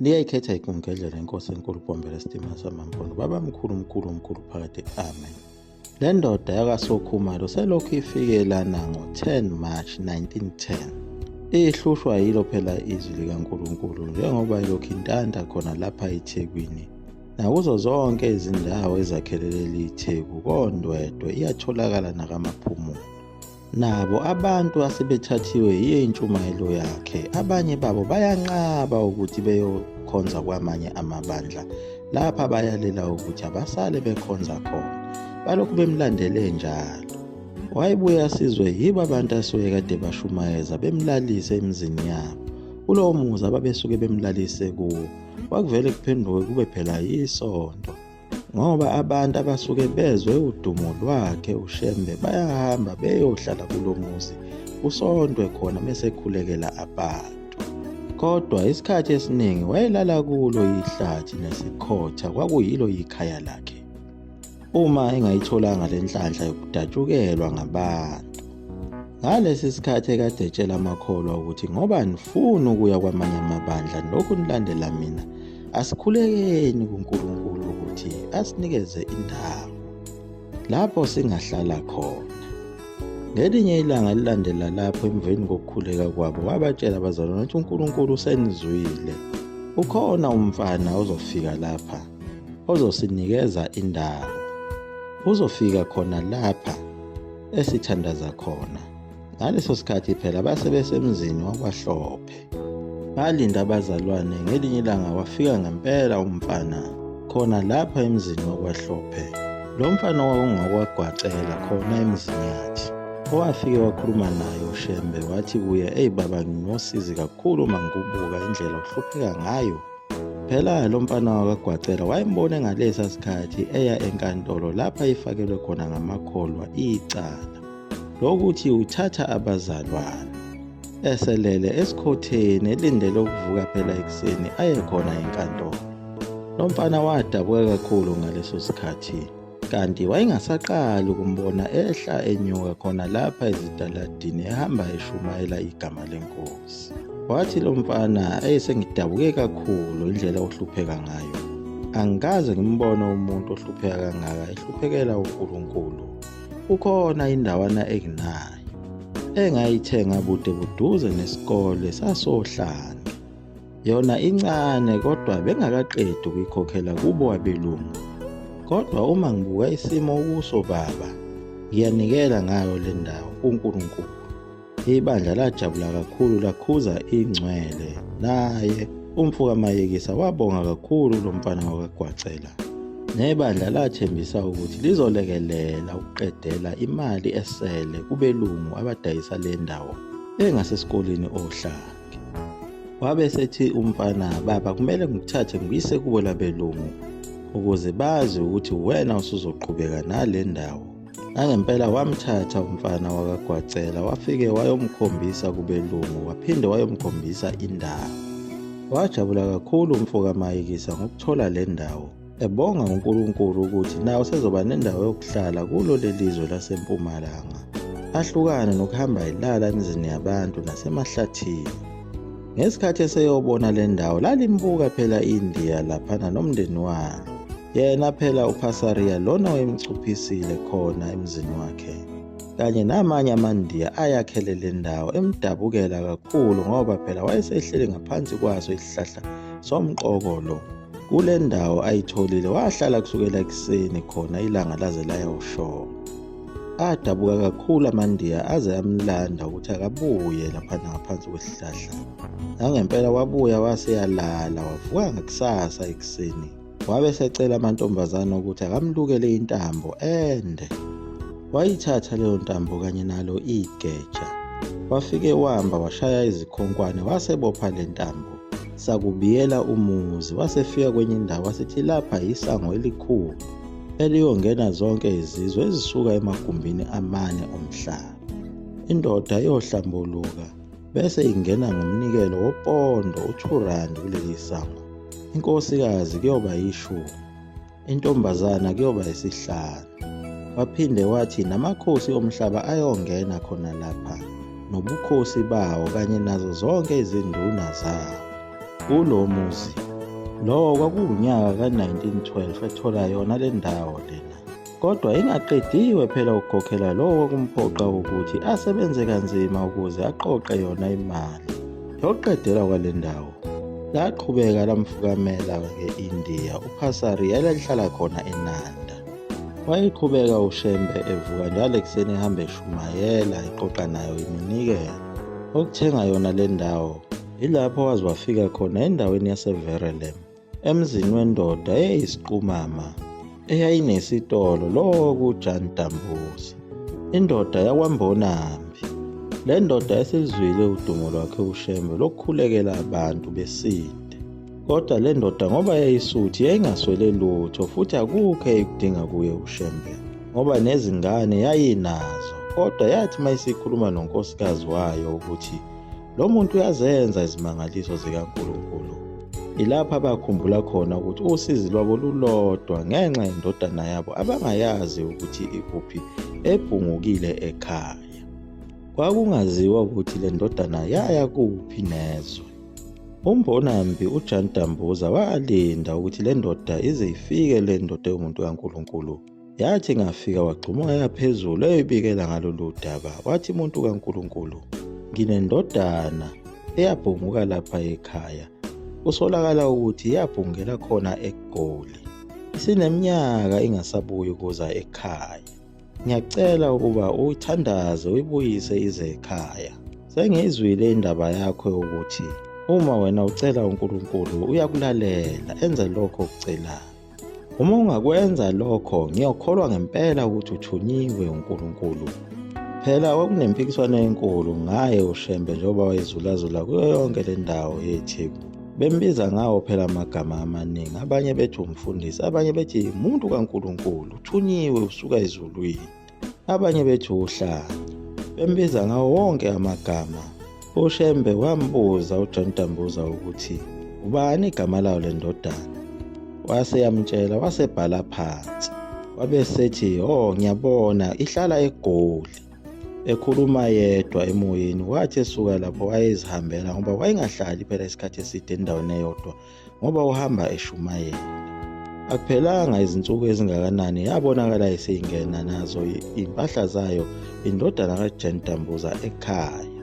Liyayikhetha igumgedlela inkosi enkulu Bhombela Sitima samaMpondo baba mkhulu mkhulu mkhulu phakade amen. Le ndoda yakaSokhumalo selokhu ifike lana ngo-10 March 1910. Ihlushwa yilo phela izwi likaNkulunkulu njengoba ilokhu intanta khona lapha eThekwini. Nakuzo zonke izindawo ezakhele leli Theku koNdwedwe iyatholakala nakamaphumulo. Nabo abantu asebethathiwe yiyo intshumayelo yakhe, abanye babo bayanqaba ukuthi beyokhonza kwamanye amabandla lapha bayalela ukuthi abasale bekhonza khona, balokhu bemlandele njalo. Wayebuye asizwe yibo abantu asuke kade bashumayeza bemlalise emizini yabo. Kulowo muzi ababesuke bemlalise kuwo, kwakuvele kuphenduke kube phela yisonto. Ngoba abantu abasuke bezwe udumo lwakhe uShembe bayahamba beyohlala kulo muzi kusontwe khona mesekhulekela abantu. Kodwa isikhathi esiningi wayelala kulo ihlathi nesikhotha kwakuyilo ikhaya lakhe. Uma engayitholanga le nhlanhla yokudatshukelwa ngabantu. Ngalesi sikhathi ekade etshela amakholwa ukuthi ngoba nifuna ukuya kwamanye amabandla nilokhu nilandela mina, asikhulekeni kuNkulunkulu ukuthi asinikeze indawo lapho singahlala khona. Ngelinye ilanga elilandela lapho emveni kokukhuleka kwabo wabatshela abazalwane ukuthi uNkulunkulu usenizwile, ukhona umfana ozofika lapha ozosinikeza indawo, uzofika khona lapha esithandaza khona. Ngaleso sikhathi phela base besemzini wakwaHlophe. Balinda abazalwane, ngelinye ilanga wafika ngempela umfana khona lapha emzini wakwaHlophe. Lo mfana wawungokwagwacela khona eMzinyathi. Owafike wakhuluma naye uShembe wathi kuye, eyi baba nginosizi kakhulu uma ngikubuka indlela ohlupheka ngayo. Phela lo mfana wakwaGwacela wayembone ngalesa sikhathi eya enkantolo lapha ifakelwe khona ngamakholwa icala lokuthi uthatha abazalwane eselele esikhotheni elindele ukuvuka phela ekuseni aye khona enkantolo. Lo mfana wadabuka kakhulu ngaleso sikhathi. Kanti wayengasaqali ukumbona ehla enyuka khona lapha ezitaladini ehamba eshumayela igama lenkosi. Wathi lo mfana, eyi sengidabuke kakhulu indlela ohlupheka ngayo. Angikaze ngimbone umuntu ohlupheka kangaka ehluphekela uNkulunkulu. Kukhona indawana enginayo engayithenga bude buduze nesikole sasoHlange. Yona incane kodwa bengakaqedi ukuyikhokhela kubo abelungu. Kodwa uma ngibuka isimo okuso baba, ngiyanikela ngayo le ndawo kuNkulunkulu. Ibandla lajabula kakhulu lakhuza ingcwele. Naye umfo kaMayekisa wabonga kakhulu lo mfana wakwaGwacela. Nebandla lathembisa ukuthi lizolekelela ukuqedela imali esele kubelungu abadayisa le ndawo engasesikoleni oHlanga. Wabe esethi umfana, baba kumele ngikuthathe ngikuyise kubo labelungu ukuze bazi ukuthi wena usuzoqhubeka nale ndawo. Nangempela wamthatha umfana wakagwacela wafike wayomkhombisa kubelungu waphinde wayomkhombisa indawo. Wajabula kakhulu umfo kaMayikisa ngokuthola le ndawo. Ebonga uNkulunkulu ukuthi nawo sezoba nendawo yokuhlala kulo lelizwe lasempumalanga, ahlukane nokuhamba elala emizini yabantu nasemahlathini. Ngesikhathi eseyobona le ndawo lalimbuka phela iNdiya laphana nomndeni walo. Yena phela uPhasaria lona wayemcuphisile khona emzini wakhe kanye namanye amaNdiya ayakhele le ndawo emdabukela kakhulu ngoba phela wayesehleli ngaphansi kwaso isihlahla somqokolo. Kule ndawo ayitholile wahlala kusukela ekuseni khona ilanga laze layawushona. Adabuka kakhulu amaNdiya aze amlanda ukuthi akabuye laphana ngaphansi kwesihlahla. Nangempela wabuya waseyalala wavuka ngakusasa ekuseni. Wabe esecela amantombazane ukuthi akamlukele intambo ende. Wayithatha leyo ntambo kanye nalo igeja. Wafike wamba washaya izikhonkwane wasebopha le ntambo. Sakubiyela umuzi wasefika kwenye indawo wasithi lapha yisango elikhulu eliyongena zonke izizwe ezisuka emagumbini amane omhlaba. Indoda iyohlambuluka bese ingena ngomnikelo wopondo u-2 rand kuleli sango. Inkosikazi kuyoba yishumi. Intombazana kuyoba isihlanu. Waphinde wathi namakhosi omhlaba ayongena khona lapha nobukhosi bawo kanye nazo zonke izinduna zawo. Kulo muzi. Lowo kwakuwunyaka ka-1912 ethola yona le ndawo lena. Kodwa ingaqediwe phela ukukhokhela lowo okumphoqa ukuthi asebenze kanzima ukuze aqoqe yona imali yokuqedela kwale ndawo. Laqhubeka lamfukamela-ke iNdiya uPhasari elalihlala khona eNanda. Wayeqhubeka uShembe evuka njalo ekuseni ehamba eshumayela eqoqa nayo iminikelo. Ukuthenga yona le ndawo yilapho waze wafika khona endaweni yaseVerelem emzini wendoda eyayisiqumama eyayinesitolo lowo kuJan Dambuza indoda yakwaMbonambi. Le ndoda esilizwile udumo lwakhe uShembe lokukhulekela abantu besinde. Kodwa le ndoda ngoba yayisuthi yayingaswele lutho futhi akukho eyayikudinga kuye uShembe ngoba nezingane yayinazo. Kodwa yathi uma isikhuluma nonkosikazi wayo ukuthi lo muntu uyazenza izimangaliso zikaNkulunkulu, ilapho abakhumbula khona ukuthi usizi lwabo lulodwa ngenxa yendodana yabo abangayazi ukuthi ikuphi ebhungukile ekhaya. Kwakungaziwa ukuthi le ndodana yaya kuphi nezwe. UMbonambi uJan Dambuza walinda ukuthi le ndoda ize ifike le ndoda ewumuntu kaNkulunkulu. Yathi ingafika wagxuma waya phezulu eyoyibikela ngalolu daba. Wathi muntu kaNkulunkulu, nginendodana eyabhunguka lapha ekhaya. Kusolakala ukuthi yabhungela khona eGoli. Isineminyaka ingasabuyi ukuza ekhaya. Ngiyacela ukuba uyithandaze uyibuyise ize ekhaya. Sengiyizwile indaba yakho yokuthi uma wena ucela uNkulunkulu uyakulalela enze lokho okucelayo. Uma ungakwenza lokho ngiyokholwa ngempela ukuthi uthunyiwe uNkulunkulu. Phela kwakunempikiswano enkulu ngaye uShembe njengoba wayezulazula kuyo yonke le ndawo yeTheku. Bembiza ngawo phela amagama amaningi, abanye bethi umfundisi, abanye bethi umuntu kaNkulunkulu, uthunyiwe usuka ezulwini, abanye bethi uhlanya. Bembiza ngawo wonke amagama. UShembe wambuza uJohn Dambuza ukuthi ubani igama layo le ndodana. Wase yamtshela wasebhala phansi. Wabe sethi, "Oh, ngiyabona ihlala eGoli." Ekhuluma yedwa emoyeni wathi esuka lapho wayezihambela ngoba wayengahlali phela isikhathi eside endaweni eyodwa ngoba uhamba eshumayela. Akuphelanga izinsuku ezingakanani yabonakala isingena nazo impahla zayo indodana kaJan Dambuza ekhaya.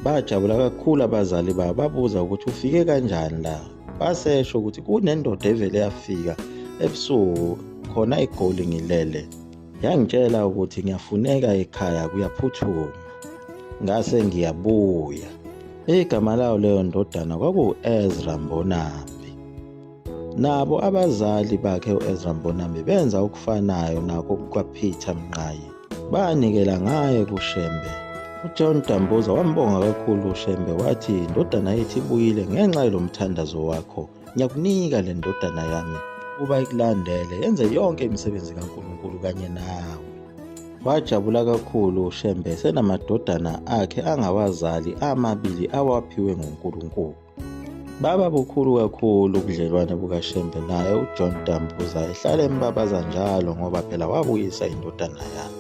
Bajabula kakhulu abazali babo babuza ukuthi ufike kanjani la. Basesho ukuthi kunendoda evele yafika ebusuku khona eGoli ngilele. Yangitshela ukuthi ngiyafuneka ekhaya kuyaphuthuma. Ngase ngiyabuya. Igama layo leyo ndodana kwakuwu-Ezra Mbonambi. Nabo abazali bakhe u-Ezra Mbonambi benza okufanayo nakho kukaPeter Mnqayi. Banikela ngaye kuShembe. UJohn Dambuza wambonga kakhulu uShembe wathi indodana yethu ibuyile ngenxa yalomthandazo wakho. Ngiyakunika le ndodana yami ukuba ikulandele yenze yonke imisebenzi kaNkulunkulu kanye nawe. Wajabula kakhulu uShembe esenamadodana akhe angawazali amabili awaphiwe nguNkulunkulu. Baba bukhulu kakhulu ubudlelwane bukaShembe naye uJohn Dambuza ehlala embabaza njalo ngoba phela wabuyisa indodana yakhe.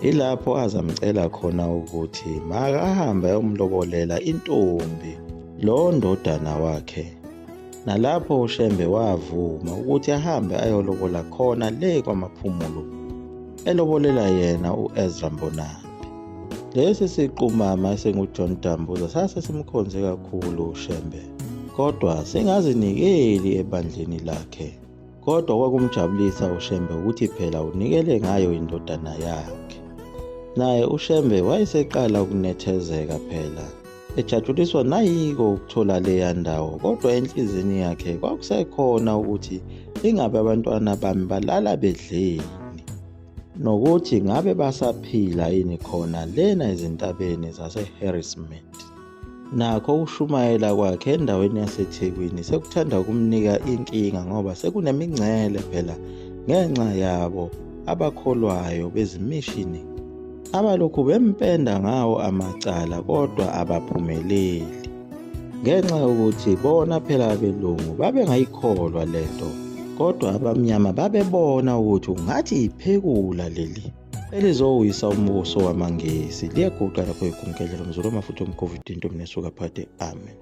Ilapho azamcela khona ukuthi makahambe ayomlobolela intombi lo ndodana wakhe. Nalapho uShembe wavuma ukuthi ahambe ayolobola khona le kwaMaphumulo, elobolela yena u-Ezra Mbonambi. Lesi siqumama esinguJohn Dambuza sase simkhonze kakhulu uShembe, kodwa singazinikeli ebandleni lakhe. Kodwa kwakumjabulisa uShembe ukuthi phela unikele ngayo indodana yakhe. Naye uShembe wayeseqala ukunethezeka phela, ejatshuliswa nayiko ukuthola leya ndawo, kodwa enhlizini yakhe kwakusekhona ukuthi ingabe abantwana bami balala bedleni, nokuthi ngabe basaphila yini khona lena ezintabeni zaseHarrismith. Nakho ukushumayela kwakhe endaweni yaseThekwini sekuthanda ukumnika inkinga ngoba sekunemingcele phela ngenxa yabo abakholwayo bezimishini abalokhu bempenda ngawo amacala kodwa abaphumeleli ngenxa yokuthi bona phela abelungu babengayikholwa lento kodwa abamnyama babebona ukuthi ungathi iphekula leli elizowisa umbuso wamaNgisi. Liyaguqa lapho igumgedlela mzulu amafutha omkhovu into mnesuka phade. Amen.